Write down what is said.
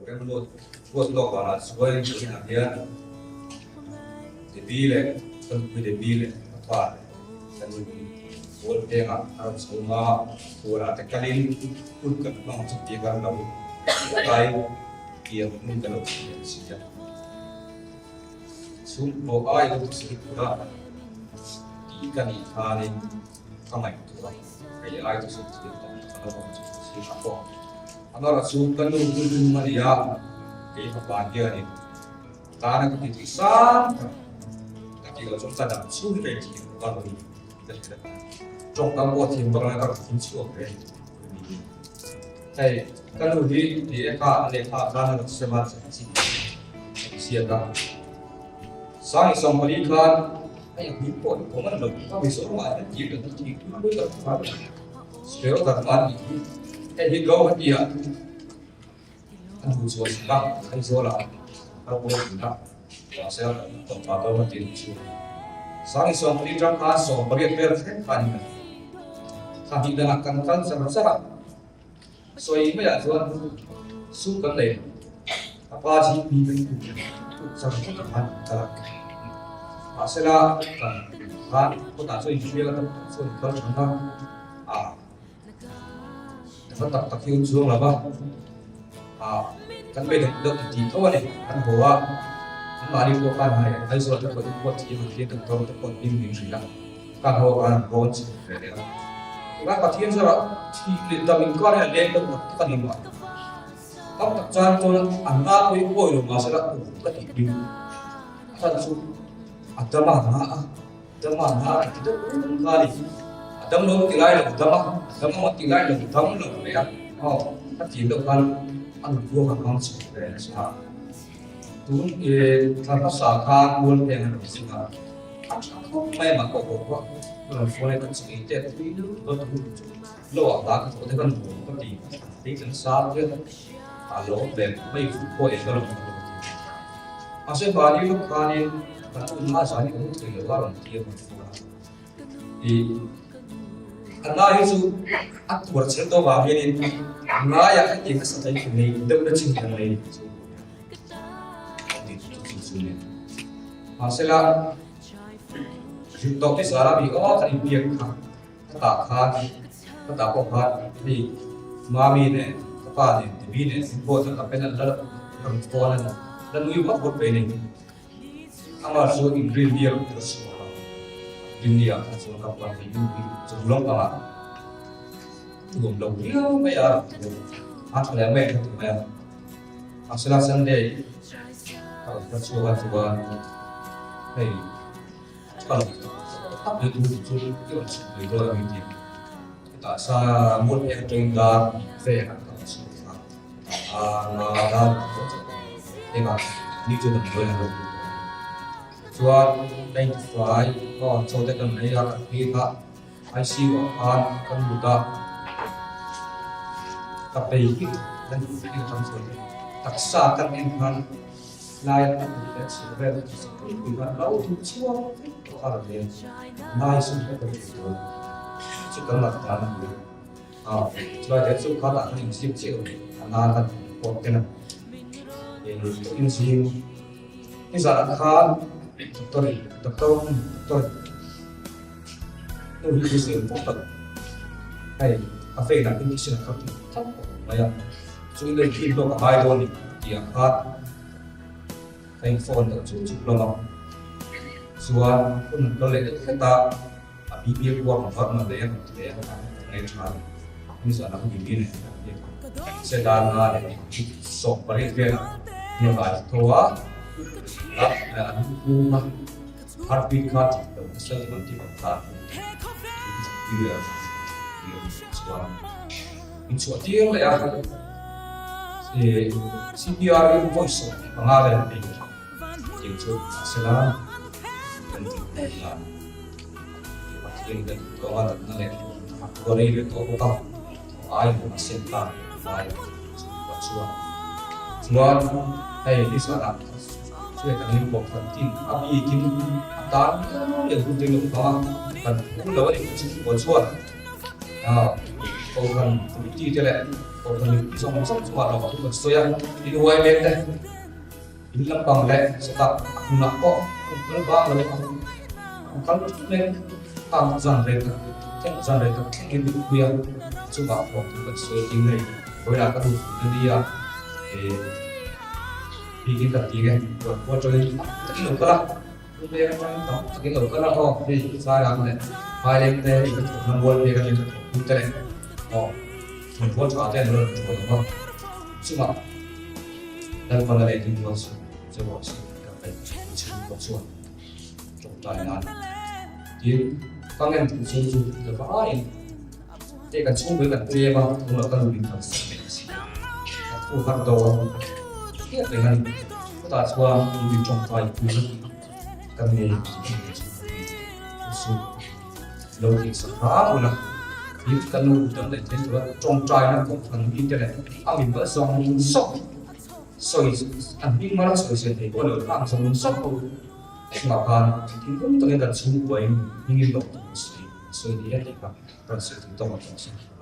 Remruat ruat lawk vanah chuan tunah hian Debbie leh ka nupui Debbie leh ka pa leh ka nu hi Pawl pengah a rawn chho a, Puanah te kalin hun kan hmang chu tih kan lo kai tiang hun ka lo thlen leh si a. Chhungkaw ai lo thil tura tih ka nih khanin ka ngaihtuah a, kei ai chu thil tam tak a lo awm chu ka thlir a pawh. Amaherawh chu ka nu hun hnung a ni a, kei fapa hianin tana ka ti tih sang tak ka tih loh chuan ka dam chhung hi ka inthiam bawk a, ka ti a. Tawngkam pawh thiam vak lo ka thim chhuak ve a ni. Hei ka nu hi ti e kha a lehkha a tan a rawn sem a chanchin a ziak a. Sangi 40 khan hei a hming pawh hi awm a ni lo ka Mizoramah hian tir kan ti tih pui tak kha Spell Dharma a nih hi. Hei hi Guwahati ah a nu chuan sak a, Aizawl ah a rawn thin a, mahse a tawpa Guwahati a ni chu. Sangi 40 tang khan 18 vel thleng khan in thla hnih danah kan kal char char a. Sawi maiah chuan sum kan nei lo, a pa GP kan tum tuk chang vek a khan kal a. Mahsela kan khan kawtah chuan inhrial a tam tak chuan kal than a, a va tak tak hi awm chuang lo va, a kan bei deuh deuh ti tho a ni. Kan haw a, an mahni pawh khan hai Aizawl te pawh in kawt hi an hriat ang tawng te pawh an hlim min hrilh a. Kan haw khan an rawn chhuk ve leh a. Tunah Pathian zawrah thi leh dam inkar hian leng deuh tak tak a ni mah. Tam tak chuan chuan an nga pawh hi pawi lo mahse la uk ka tih bik. A chhan chu a dam a nga a, dam a nga a ti deuh reng kha a ni. A dam lo ti lai lo dam a, a dam a ti lai lo dam lo leh a. Aw, a tih deuh khan a nunpuak an hmang chhuk ve nasa. Tun i thla hmasa khan mual peng a rawn zing a, a tha khawp mai a mah pawh haw pawh a rawn phone a kan chawei te a tui lutuk a tun lo ah ta ka thawh te kan haw ka ti hei kan sar hian a lo awm ve mai fuh pawh eng ka rawn hmu lo ka ti. Mahse mahni lawk khanin kan hun a zan hi awm thei lo a rawn ti a rawn phone a. I a ngai hi chu a tuar chhel tawh vang hianin ngaiah hetiang a sa thei khi nei deuh na chin kan nei chu ti chu chu chu ni. Mahsela zir tawh te zara mi aw kan inbiak kha ka tah khan ka tah pawh khan hei mami nen ka pa nen Debbie nen an pawh chuan ka pen an la rawn phone a ni la nui vak vak ve ni. Amah chu inrin biak ka chhuak a, Rinni ah kha chuan ka puan thei in chung lampangah nuam lo viau mai a, a tha leh mai ka ti mai a. Mahsela Sunday ka rawn kal chhuak a chuan hei tha lo tak tak mai tur chu i rawn chhuk mai dawn a ni tih hetah sa mual phei atangin dar vel ah ka rawn chhuk a. A nga dan engah ni chu damdawi an lo hmu tawh a ni. Chuan 95 aw chaw te kan nei a kan phei kha ICU ah khan kan lut a, ka pei hi kan hmuh atang chuan taksa kan en khan lai a hmuh leh chhuk vel taksa pui pui khan lo duh chhuak vek tawh a rawn leng nai sum vek a ni tawh chu kan lat dan a ni. A, chulai te chu khatah khan inziak chiah lo a nan kan pawt ten a, in zing nizanah khan doctor in doctor doctor in nu hi hrisel pawh tak hei a vein ah injection a kal tih tlat tawh mai a, chu in rin hlawk a ngai dawn ni tih ah khan ka in phone deuh chuk chuk hlawm a, chuan hun an kal leh deuh hret a. A BBA kuak ang vat man leh a ti leh a, ka ngaih tha a ni. Nizan ah ka BBA nen kan biak a, se dan nga leh 18 vel ah hna kai tho a, a an pu a, heartbeat kha tih lo nasa chu kan ti kan tlan a, chuan min chhuah tir leh a, CPR in vawi 15 vel an ei a. Tiang chu mahsela kan tih theih dan Pathian kan duh tawng a natna leh a khua rei ve tawh bawk a, thaw ai leh a sen ta leh a ngai chhungkua chuan chuan hei nizanah chuan kan in bawk kan tin a bikin a tan viau leh hun te lo hmang a, kan phur lo a ni chhungkua chuan. Kohhran Committee te leh Kohhran mipui zawng zawng chungah lawmthu kan sawi a, in uai mek te, in lampang leh sawtah a hmunah pawh an kal bang lo a, an kal tut mek kang zan rei tak thleng zan rei tak thlengin mipui a chungah lawmthu kan sawi a tin hei vawilah ka duh na nia eh bikin kan ti nge ruat pawh atangin tam takin lo kal a. Lungpeng atang tam takin lo kal a aw hei Sairang leh Phaileng te hei ka thawhna mual pek atangin ka thawhpui te leh aw thawmhnaw tha te an rawn thawn ang a chungah Lalpana leh Dinmual chu che rawh se tih ka ngaih chhungkaw chuan tawngtai nan tin ka ngen thu chu chu la vaiin te kan chhungpui kan tlem a tunah ka nu in kan sak leh si ka thu har dawn hiat reng a ni chutah chuan mi tawngtai pui kan nei tih ka hriat chu lo tih sak hram ula tin ka nu dang leh then tura tawngtaina kawng an mi te leh a mi mal zawng zawng sawi an hming mala sawi sawi thei pawh lo ang zawng zawng ho chungah khan thinlung takin kan chhungkuain hmingin lawmthu sawi sawi ni e tih kha. Kan sawi thei tawk ang tawh a.